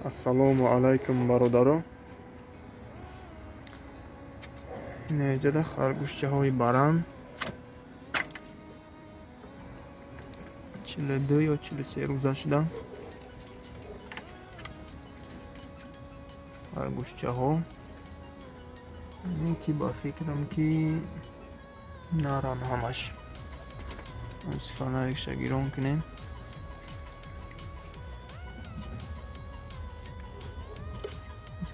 Ассалому алайкум, бародаро. Инҷода харгӯшчаҳои баран 42 ё 43 рӯза шуда. Харгӯшчаҳо ки ба фикрам, ки наран ҳамаш. Фонарикша гирон кунем.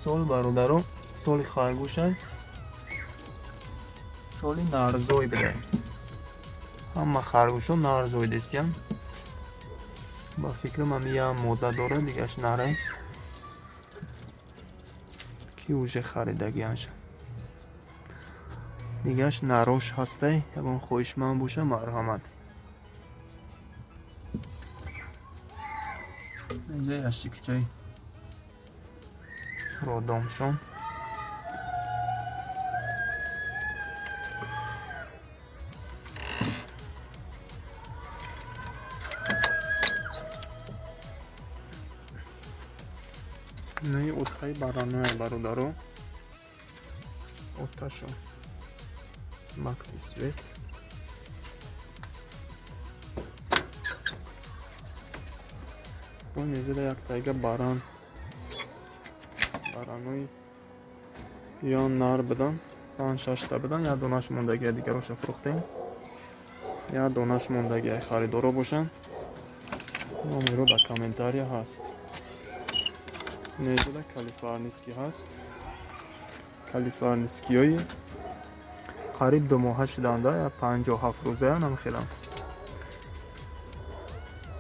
Сол, бародаро, соли харгӯша, соли нарзой буда. Ҳама харгӯшо нарзой дестиян. Ба фикрам, ами як мода дорад, дигаш наре, ки уже харидагианша. Дигаш нарош ҳастай. Ягон хоҳишманд боша, марҳамат. Инҷа ящикчаи роддомшон. Инаи отаи бараное, бародаро, оташу макти свет. Бо як тайга баран, баранои ё нар будан, панҷ шашта будан, як донаш мондагия, дигароша фурӯхтем, як донаш мондагия. Харидоро бошанд, номеро дар комментария ҳаст. Инҷода калифорнийский ҳаст. Калифорнийскиёи қариб 2 моҳа шуданда, 57 рӯзая намхелам.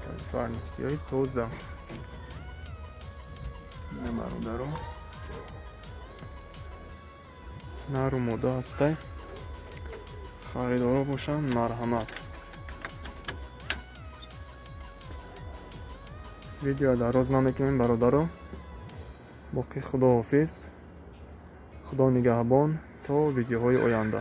Калифорнийскиёи тоза, бародаро, нару мода ҳастай. Харидоро бошанд, марҳамат. Видео дароз намекунем, бародаро. Боқӣ худоҳофиз, худо нигаҳбон, то видеоҳои оянда.